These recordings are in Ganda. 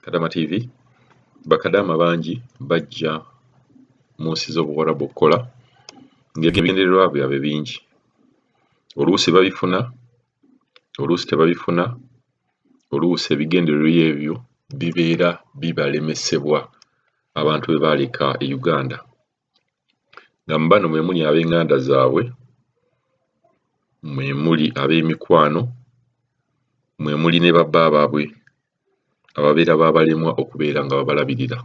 Kadama TV. Bakadaama bangi bajja mu nsi z'Obuwarabu okukola ng'ebigendererwa byabwe bingi. Oluusi babifuna, oluusi tebabifuna, oluusi ebigendererwa ebyo bibeera bibalemesebwa abantu be baaleka e Uganda. Nga mu bano mwe muli ab'eŋŋanda zaabwe, mwe muli ab'emikwano, mwe muli ne babba baabwe ababeera baabalemwa okubeera nga babalabirira.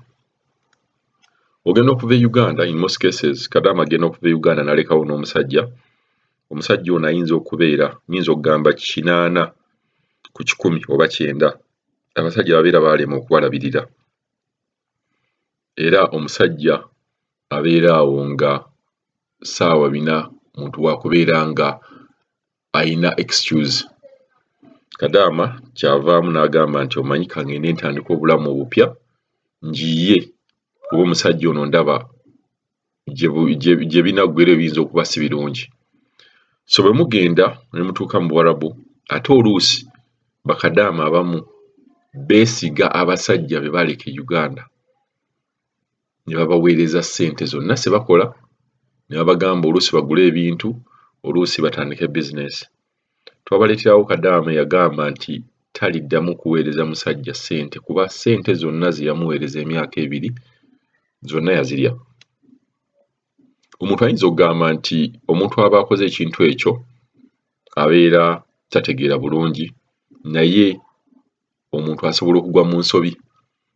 Ogenda okuva e Uganda, in most cases kadaama agenda okuva e Uganda n'alekawo n'omusajja. Omusajja ono ayinza okubeera, nnyinza okugamba 80% oba 90, abasajja babeera baalema okubalabirira. Era omusajja abeera awo nga ssaawa bina muntu wakubeera nga ayina excuse. Kadaama kyavaamu n'agamba nti omanyi kangende ntandike obulamu obupya njiiye kuba omusajja ono ndaba gye binaggwera biyinza okuba si birungi. So bwe mugenda ne mutuuka mu Buwarabu, ate oluusi bakadaama abamu beesiga abasajja be baaleka e Uganda ne babaweereza ssente zonna ze bakola ne babagamba oluusi bagule ebintu, oluusi batandike bizinensi. Twabaleeterawo kadaama eyagamba nti taliddamu kuweereza musajja ssente kuba ssente zonna ze yamuweereza emyaka 2 zonna yazirya. Omuntu ayinza okugamba nti omuntu aba akoze ekintu ekyo abeera tategeera bulungi, naye omuntu asobola okugwa mu nsobi.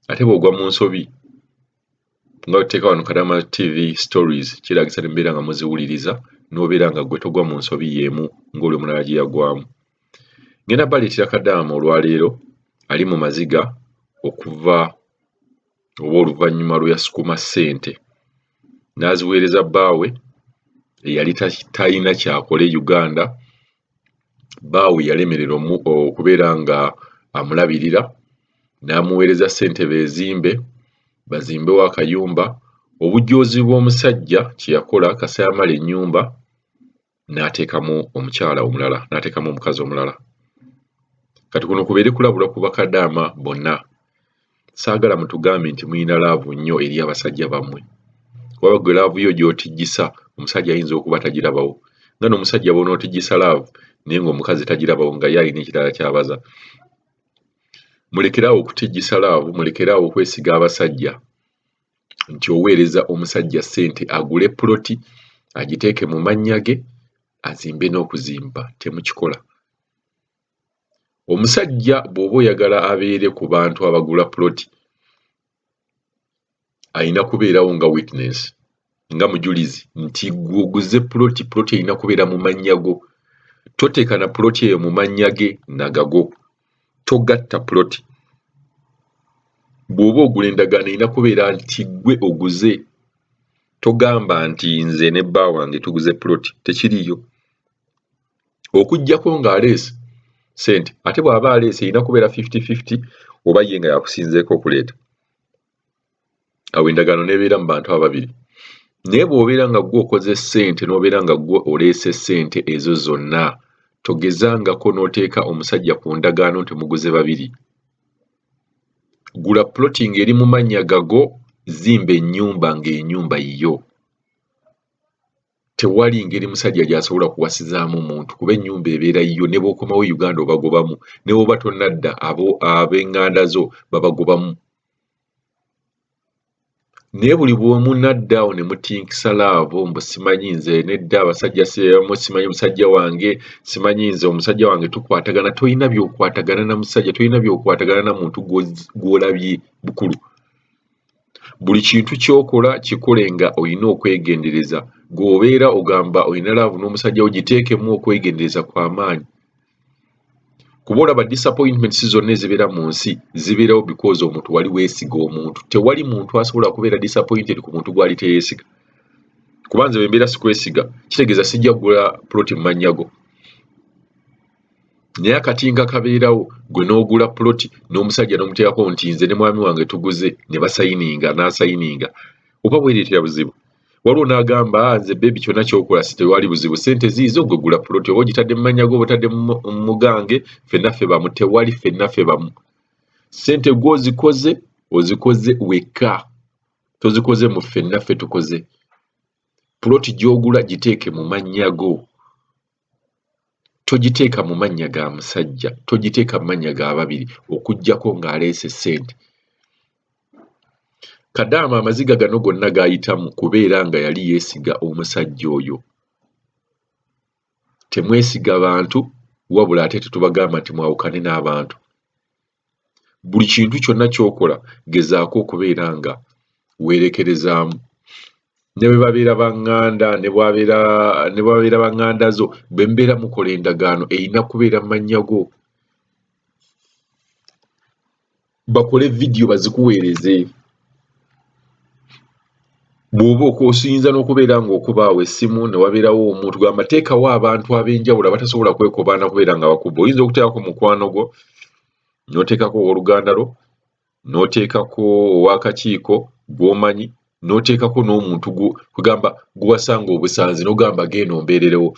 Ate bw'ogwa mu nsobi nga bwe tuteeka wano Kadama TV stories, kyetaagisa ne mubeera nga muziwuliriza n'obeera nga ggwe togwa mu nsobi y'emu ng'oli omulala gye yagwamu. Ngenda baleetera kadaama olwaleero ali mu maziga okuva oba oluvannyuma lwe yasukuma ssente n'aziweereza bbaawe eyali talina ky'akola e Uganda. Bbaawe yalemererwa okubeera nga amulabirira n'amuweereza ssente beezimbe, bazimbewo akayumba. Obujoozi bw'omusajja kye yakola kasita yamala ennyumba n'ateekamu omukyala omulala, n'ateekamu omukazi omulala. Kati kuno kubeere kulabula ku bakadaama bonna. Saagala mutugambe nti muyina love nnyo eri abasajja bammwe. Kuba ggwe love yo gy'otijjisa omusajja ayinza okuba tagirabawo. Nga n'omusajja bw'onootijjisa love naye ng'omukazi tagirabawo nga ye alina ekirala ky'abaza. Mulekere awo okutijjisa love, mulekere awo okwesiga abasajja nti oweereza omusajja ssente agule puloti agiteeke mu mannya ge azimbe n'okuzimba, temukikola. Omusajja bw'oba oyagala abeere ku bantu abagula puloti alina kubeerawo nga witness, nga mujulizi nti ggwe oguze puloti, puloti erina kubeera mu mannya go. Toteeka na puloti eyo mu mannya ge nagago. Togatta puloti. Bw'oba ogula endagaano erina kubeera nti ggwe oguze. Togamba nti nze ne bba wange tuguze puloti, tekiriiyo. Okuggyako ng'aleese ssente, ate bw'aba aleese erina kubeera 50-50 oba ye nga yakusinzeeko okuleeta. Awo endagaano n'ebeera mu bantu ababiri. Naye bw'obeera nga ggwe okoze ssente n'obeera nga ggwe oleese ssente ezo zonna, togezangako n'oteeka omusajja ku ndagaano nti muguze babiri. Gula puloti ng'eri mu mannya gago, zimba ennyumba ng'ennyumba yiyo. Tewali ngeri musajja gy'asobola kuwasizaamu muntu kuba ennyumba ebeera yiyo ne bw'okomawo e Uganda obagobamu, ne bw'oba tonnadda ab'eŋŋanda zo babagobamu. Naye buli bw'omunadda awo ne mutinkisa love mbu simanyi nze nedda abasajja simanyi musajja wange, simanyi nze omusajja wange tukwatagana, tolina by'okwatagana na musajja, tolina by'okwatagana na muntu gw'olabye bukulu. Buli kintu ky'okola kikole nga olina okwegendereza. Gw'obeera ogamba olina love n'omusajja wo giteekemu okwegendereza kw'amaanyi. Kuba olaba disappointments zonna ezibeera mu nsi zibeerawo because omuntu wali weesiga omuntu. Tewali muntu asobola kubeera disappointed ku muntu gw'ali teyeesiga. Kuba nze bwe mbeera sikwesiga kitegeeza sijja kugula puloti mu mannya go. Naye akatinka kabeerawo gwe n'ogula puloti n'omusajja n'omuteekako nti nze ne mwami wange tuguze ne basayininga n'asayininga. Oba weereetera buzibu. Waliwo n'agamba nze baby kyonna ky'okola si tewali buzibu, ssente ziizo gwe gula puloti oba ogitadde mu mannya go oba otadde mu gange ffenna ffe bamu, tewali ffenna ffe bamu. Ssente gw'ozikoze, ozikoze wekka, tozikoze mu ffenna ffe tukoze. Puloti gy'ogula giteeke mu mannya go. Togiteeka mu mannya ga musajja, togiteeka mu mannya ga babiri okuggyako ng'aleese ssente. Kadaama amaziga gano gonna g'ayitamu kubeera nga yali yeesiga omusajja oyo. Temwesiga bantu wabula ate tetubagamba nti mwawukane n'abantu. Buli kintu kyonna ky'okola gezaako okubeera nga weerekerezaamu. Ne bwe babeera ba ŋŋanda, ne bw'abeera ne bwe babeera ba ŋŋanda zo, bwe mubeera mukola endagaano erina kubeera mu mannya go. Bakole vidiyo bazikuweereze. Bw'oba osiyinza n'okubeera ng'okuba awo essimu ne wabeerawo omuntu gamba teekawo abantu ab'enjawulo abatasobola kwekobaana kubeera nga bakubba. Oyinza okuteekako mukwano gwo, n'oteekako owooluganda lwo, n'oteekako ow'akakiiko gw'omanyi, n'oteekako n'omuntu kugamba gwe wasanga obusanzi n'ogamba genda ombeererewo.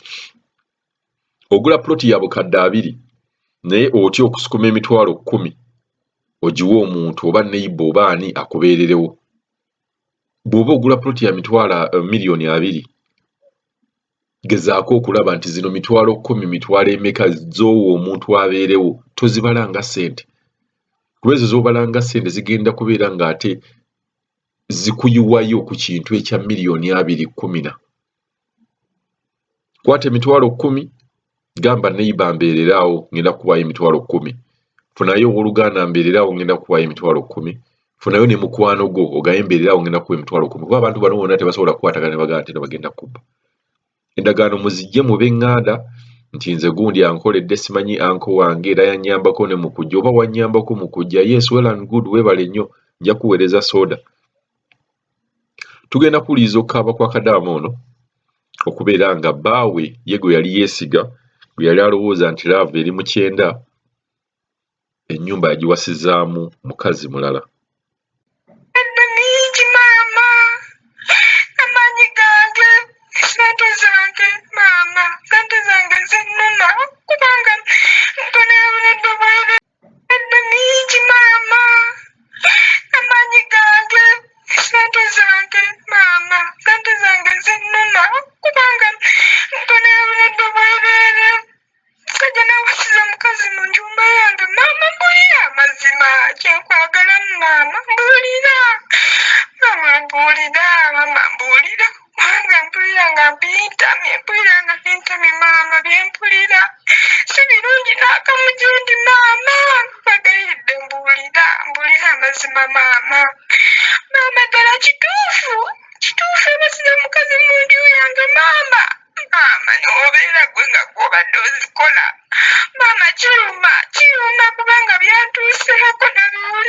Ogula puloti ya bukadde abiri naye otya okusukuma emitwalo kkumi ogiwe omuntu oba neighbor oba ani akubeererewo. Bw'oba ogula puloti ya mitwalo miliyoni abiri gezaako okulaba nti zino mitwalo kkumi mitwalo emeka z'owa omuntu abeerewo tozibala nga ssente kuba ezo z'obala nga ssente zigenda kubeera ng'ate zikuyiwayo ku kintu ekya miliyoni abiri kkumi na. Kwata emitwalo kkumi gamba neyiba mbeereraawo ngenda kukuwaayo emitwalo kkumi. Funayo owooluganda mbeereraawo ngenda kukuwaayo emitwalo kkumi. Funayo ne mukwano gwo ogambe mbeereraawo ngenda kukuwa emitwalo kkumi kuba abantu bano bonna tebasobola kukwatagana ne bagamba nti no bagenda kukubba. Endagaano muzigye mu b'eŋŋanda nti nze gundi ankoledde simanyi anko wange era yannyambako ne mu kujja oba wannyambako mu kujja yes well and good weebale nnyo nja kukuweereza sooda. Tugenda kuwuliriza okukaaba kwa Kadaama ono okubeera nga bbaawe ye gwe yali yeesiga, gwe yali alowooza nti laavu eri mu kyenda, ennyumba yagiwasizaamu mukazi mulala. Emiddo mingi maama, amaanyi gange, ssente zange maama, ssente zange zinnuma kubanga mbonaabonedde bwereere. Emiddo mingi maama, amaanyi gange, ssente zange maama, ssente zange zinnuma kubanga mbonaabonedde bwereere. Musajja nawasiza mukazi mu njumba yange maama mbuulira amazima kyenkwagalamu maama mbuulira maama mbuulira maama mbuulira kubanga mpulira nga bintamye mpulira nga bintamye maama byempulira si birungi n'akamu gyendi maama nkwegayiridde mbuulira mbuulira amazima maama maama ddala kituufu kituufu abasiza mukazi mu nju yange maama Maama newobeera gwe nga gwobadde ozikola maama kiruma kiruma kubanga byantuuseeko nabiwulira.